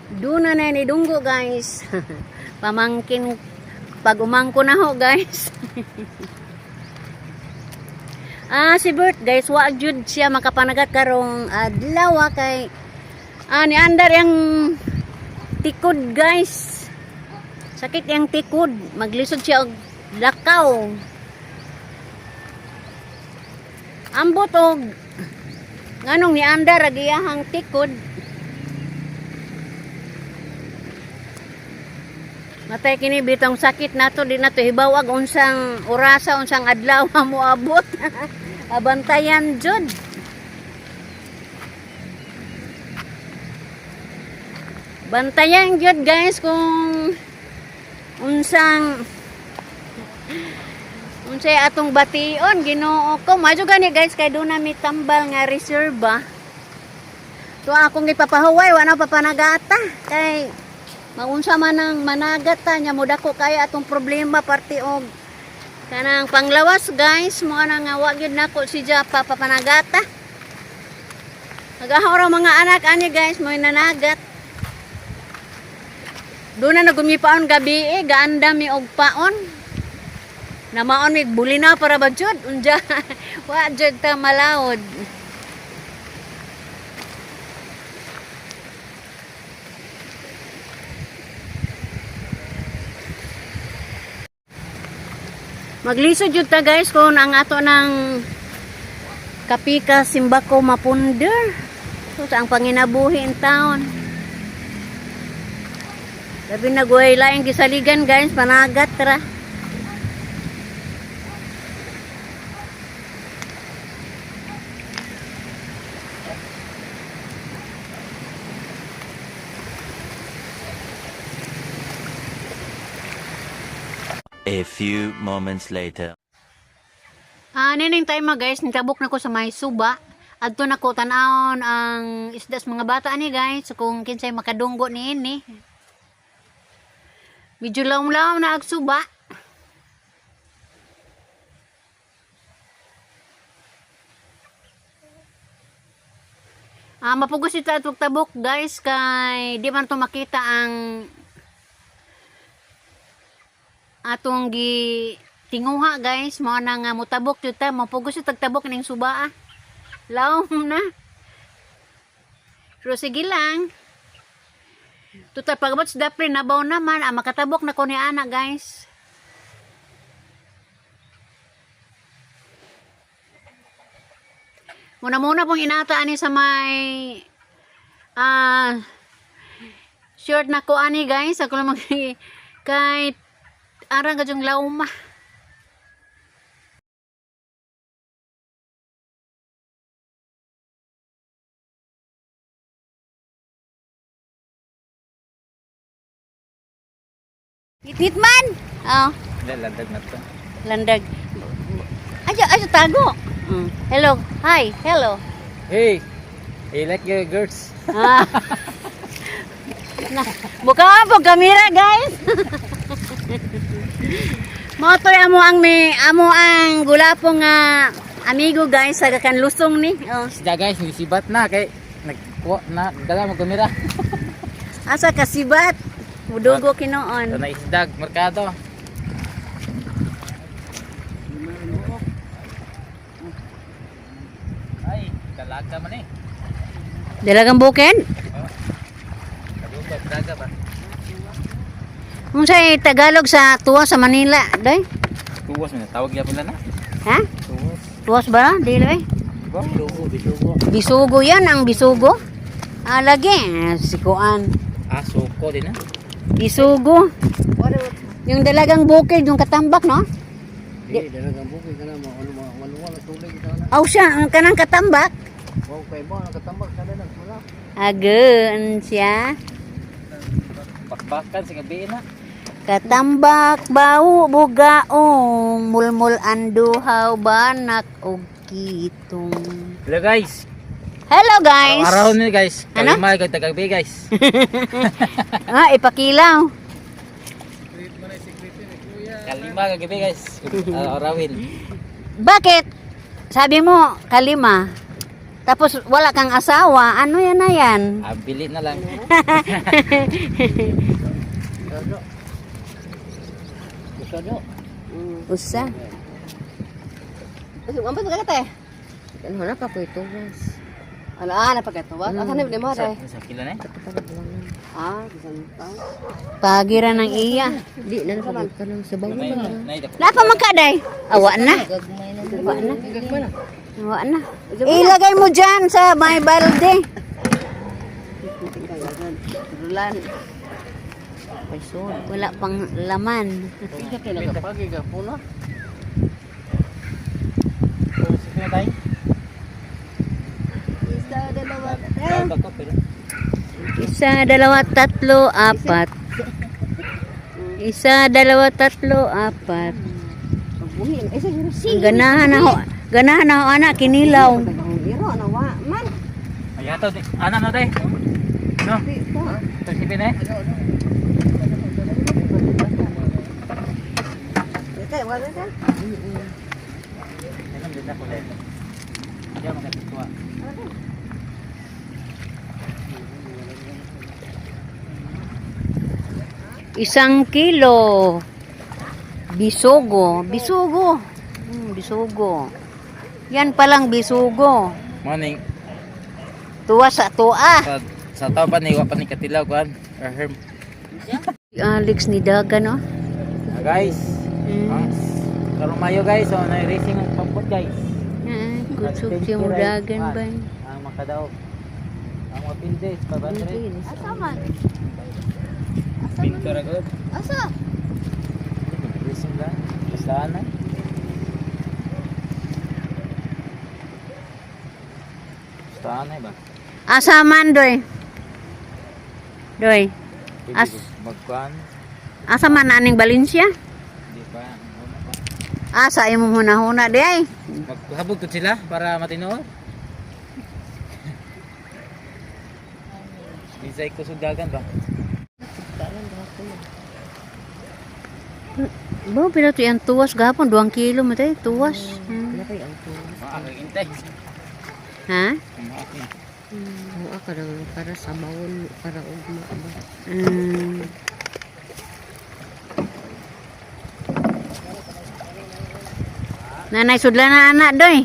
Doon na ni Dunggo, guys. Pamangkin pag umangko na ho, guys. Ah, si Bert, guys, wa jud siya makapanagat karong adlaw kay ni andar yang tikod, guys. Sakit yang tikod, maglisod siya og lakaw. Ambot og nganong ni andar ag iyahang tikod. Matay kini bitong sakit nato, di nato hibawag unsang orasa, unsang adlaw moabot. Abantayan jud. Bantayan jud, guys, kung unsang unsay atong bation, Ginoo ko. Madyo gani, guys, kay doon na mi tambal nga reserva. To akong ipapahuway, wala papanagata kay maunsa man ang managat ta nya modako kaya atong problema parte og kanang panglawas, guys. Mo na nga wa gyud nako si Japa papanagata. Nagahaw ra mga anak ani, guys, mo nanagat. Doon na nagumipaon gabi eh, gaanda mi og paon. Namaon mi bulina para ba jud unja. Wa jud ta malaod. Maglisod jud ta, guys, kung ang ato ng kapika simbako mapunder. So, sa ang panginabuhi in town. Labi na guhay laing gisaligan, guys, panagat ra. A few moments later. Ah, nining time guys, nitabok na ko sa may suba. Adto na ko tan-awon ang isda sa mga bata ani, guys, kung kinsay makadunggo niini. Medyo lawom-lawom na ag suba. Ah, mapugos ito at tabok, guys, kay di man to makita ang atong gi tinguha, guys. Mao na nga mutabok jud ta, mapugos yung tagtabok ning suba ah. Lawom na. Pero sige lang. Tuta pagabot sa dapli nabaw naman ah, makatabok na ko ni ana, guys. Muna muna pong inata ani sa may short na ko ani, guys. Ako lang mag kay arang kadyong lauma. Nit man. Oh, Hindi, landag na to. Landag. Ayo, ayo tago. Hello. Hi, hello. Hey! Hey, like your girls. Ah. Na, buka po kamera, guys. Motoy amo ang may amo ang gulapo nga amigo, guys, sa kan lusong ni. Oh. Isda, guys, nisibat na kay nagkuha na dala mo kamera. Asa kasibat? Mudugo kinoon. Ito na isdag merkado. Ay, dalaga man eh. Dalagang bukin? Kadugog, daga ba? Kung sa Tagalog sa tuwa sa Manila, day? Tuwas man, tawag yapon na na. Ha? Tuwas. Tuwas ba? Dili eh. Bisugo, bisugo. Bisugo yan, ang bisugo. Ah, lagi. Ah, si Kuan. Ah, suko din ah. Bisugo. Yung dalagang bukid, yung katambak, no? Di, dalagang bukid ka na, mga ano, mga maluwa, tubig ito na. Aw siya, ang kanang katambak. Wow, kay ba, nakatambak sa na, wala. Agun siya. Bakbakan sa gabi na. Katambak, bao, bugaong, mulmul anduhaw, banak, og kitong. Hello, guys. Hello, guys! Araw ni, guys. Ano? Kalima kay tagabi, guys. Ah, ipakilaw. Kalima kagabi, guys. Arawin. Bakit? Sabi mo, kalima. Tapos wala kang asawa, ano yan na yan? Ah, bili na lang. Gusto do. Usa. Kasi ang pa te. Ano na pa ko ituwas. Ano ah na pagkatuwa? Asa na ni mo Sa, te? sa kilo na eh. Ah, bisan pa. Pagira ng iya. Di na napagod ka ng sabaw Nay, na. nay, dako. Napa man ka day? Awa na. Gagmay na. Awa na. Awa na. Ilagay mo dyan sa may balde. Rulan. Wala pang laman. Isa kay nagapagi ka po na. Sige na tayo. Isa, dalawa, Tawag ko, pero. Isa, dalawa, tatlo, apat. Isa, dalawa, tatlo, apat. Pagbuhi. Isa siguro Ang ganahan ako. Ganahan ako, anak, kinilaw. Iro ano wa man. Ay, ato, anak na tayo. No? Tagsipin eh. Ite, wala ka. Ayun, dito ako ulit. Hindi ako makapituwa. 1 kilo. Bisugo. Bisugo. Bisugo. Yan palang bisugo. Morning. Tuwa sa tuwa. Sa tao pa ni, wa pa ni katilaw, kuan. Ahem. Alex ni Dagan, oh. Ah, guys. Ang karong Mayo guys, so na racing ang pampot guys. Ah, kusog siya mo dagan ba? Ang makadaog. Ang mga pildes, 500. Asa man? Pinto ra gud. Asa? Racing lang. Basta na. Basta na ba? Asa man, doy? Doy, Pwede magkuan. asa man aning Valencia? Di pa. Una pa. Asa imong hunahuna di ay? Maghabog ko sila para matinuod. Bisay ko sudagan ba? Ba, pero to yung tuwas gapon, 2 kilo mo tayo, tuwas. Napay ang tuwas. Maakag intay. Ha? Maak na. Ang ka lang para sa bawon para ugma ba. Nanay, sudla na anak, doy.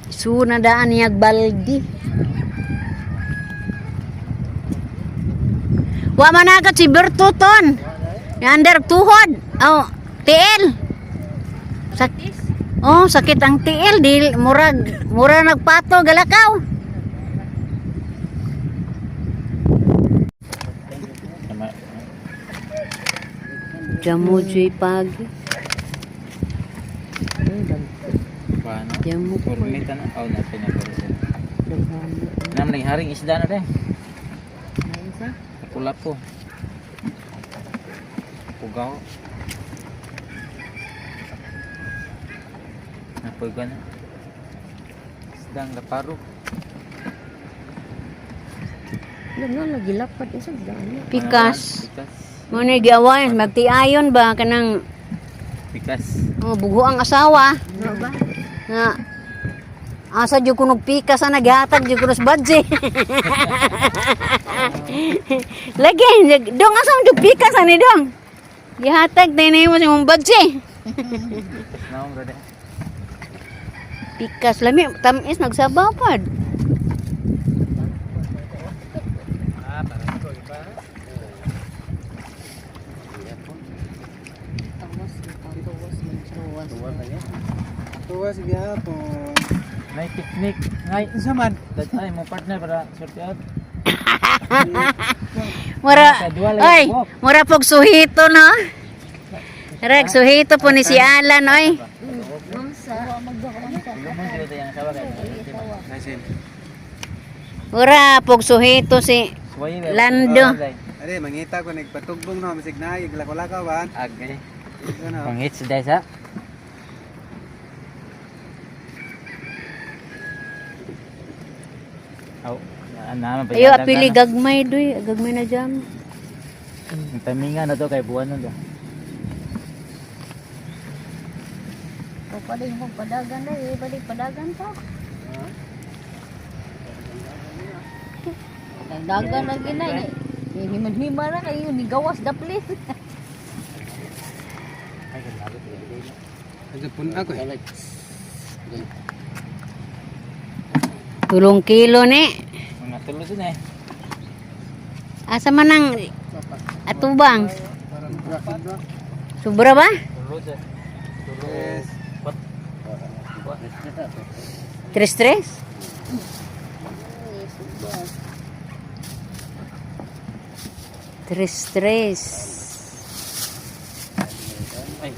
Suna daan niya baldi. Wa man agad si Berto ton. Under tuhod. Oh, TL. Oh, sakit ang TL di murag mura nagpato galakaw. Tama. Jamu joy pagi. Paano? Jamu. Permit na. Oh, na pinaparisin. Nam lang haring isda na rin. Pula po. Pugaw. Napugaw na. Isdang laparo. Alam na lagi lapad isa daan. Pikas. Pikas. Mo ni giawayan magtiayon ba kanang Pikas. oh, bugo ang asawa. Nga asa jud kunog pikas ana gihatag jud kuno sa badje. Lagi dong asa mo jud pikas ani dong. Gihatag dinhi mo sa imong badje. Naong rode. Pikas lami tamis nagsabaw pad. Ah, parang ko iba. Tawas, tawas man tawas. Tuwas gyapon. May picnic. Ngay, Unsa man? ay mo partner para sorti out. Mura, Sa duwa lang oy, yung mura pog suhito no. Reg, suhito po ni si Alan, oy. Lumon sila tayang asawa kay. Nice. Mura pog suhito si Suwaye ba? Lando. Are mangita ko nagpatugbong no misig na iglako-lakaw ba. Agay. Ano? Panghits dahil sa. Aw, na Ano, Ayo, apili gagmay doy, gagmay na jam. Ang taminga na to kay buwan nun. O pala yung padagan na eh, balik padagan to. Dagan na ginay. Himan-hima na kayo, ni gawas da please. Ay, kalabot eh. Ito pun ako eh. 3 kilo ni. Mga tulo dun eh. Asa man ang atubang? Parang bracket ba? Sobra ba? Tulo dun. Tulo. What? Tres tres? Tres tres. Ay,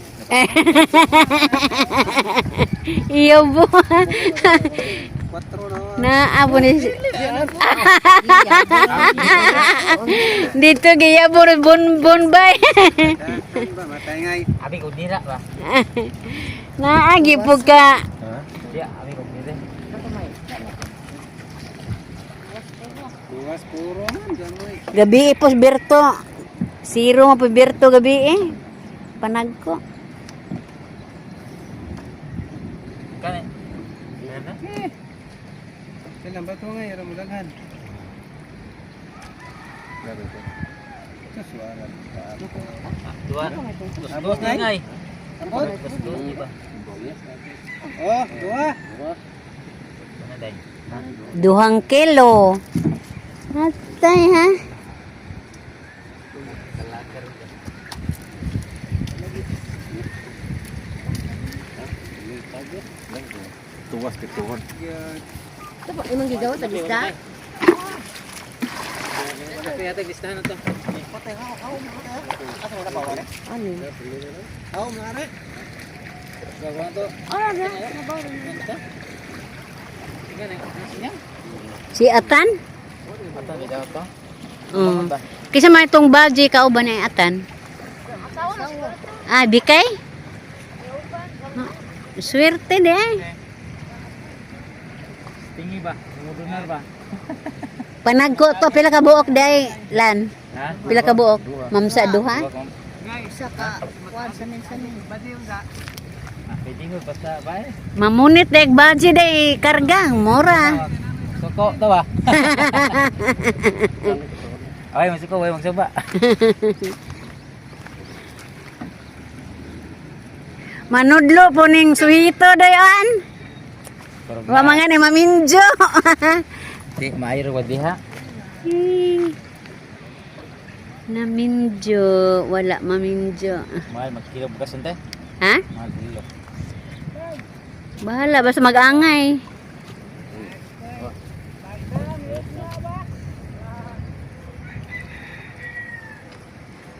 Iyo po. Quatro na. Naabo ni Dito giyabo ni bon bon bay. Ba matay ngay. abi ko dira ba? Naagi po ka. Ha? Siya, abi ko dira. Buwas puro man gamay. Gabi eh, pos Berto. Zero nga po Berto gabi eh. Panagko. Kani. Ano? Kailan ba to ngay ra mo daghan? Ito suara. Dua. Dos na ngay. Ambot? Dos dos di ba? Oh, dua. Ano day? 2 kilo. Atay ha. Tuwas kituhon. Ito po, imong gigawas sa bista. Wala kaya tag listahan na to. Ano? Aw, mare. Gagawa to. Ora na. Tingnan eh. Sinya. Si Atan? Atan bitaw to. Mm. Kaysa man itong baji kauban ni Atan. Ah, bikay? Ah, swerte de. Eh. Tingi ba? Mudunar ba? Panagko to pila ka buok day lan. Ha? Pila ka buok? Mamsa duha. Dua kong. Isa ka, kuwan sa sanin. Ah, pwede mo basta ba eh. Mamunit dek baji day karga mura. Suko to ba? Ay, masuko, ay magsuba. Manudlo po ning suhito dayon. Wa mga ni maminjo. Di, maayo ra diha. Eh, Naminjo, wala maminjo. Mahal magkilo bukas unte. Ha? Mahal kilo. Bahala basta mag-angay.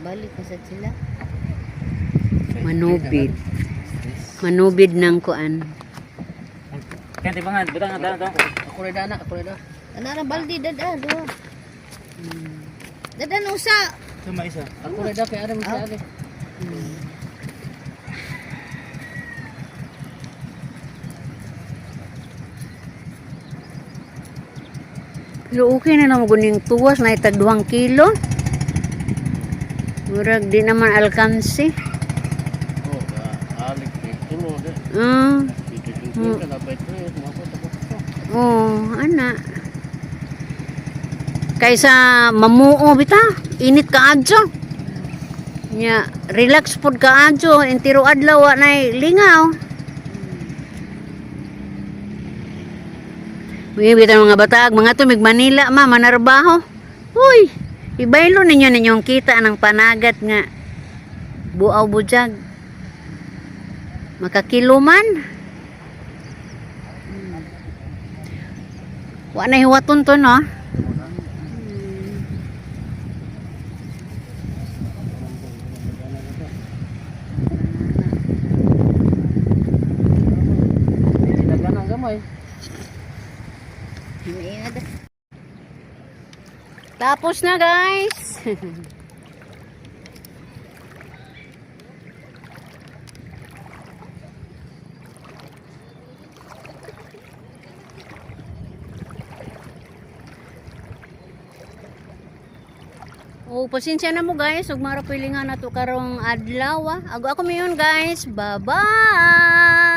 Balik na sad sila. Manubid. Manubid ng kuan. Kan di bangan, butang na to. Ako ra dana, ako ra da. Ana ra baldi dada duha. Dada na usa. Sama isa. Ako ra da kay ara mo siya agi. Pero okay na naman guning tuwas na itag 2 kilo. Murag di naman alkansi. Oh, alik tulo de. Dito dito na pa ito, mako tapos. Oh, ana. Kaysa mamuo bita, init ka adyo. Nya, relax pod ka adyo, entiro adlaw wa nay lingaw. Uy, bita mga batag, mga tumig Manila ma, manarbaho. Uy, ibaylo ninyo ninyong kita ng panagat nga buaw bujag. Makakiluman. Wa na hiwaton to no. Daghan ang gamay. Tapos na guys. O pasensya na mo, guys, ug mara pilingan nato karong adlaw. Ah. Ago ako mayon, guys. Bye-bye.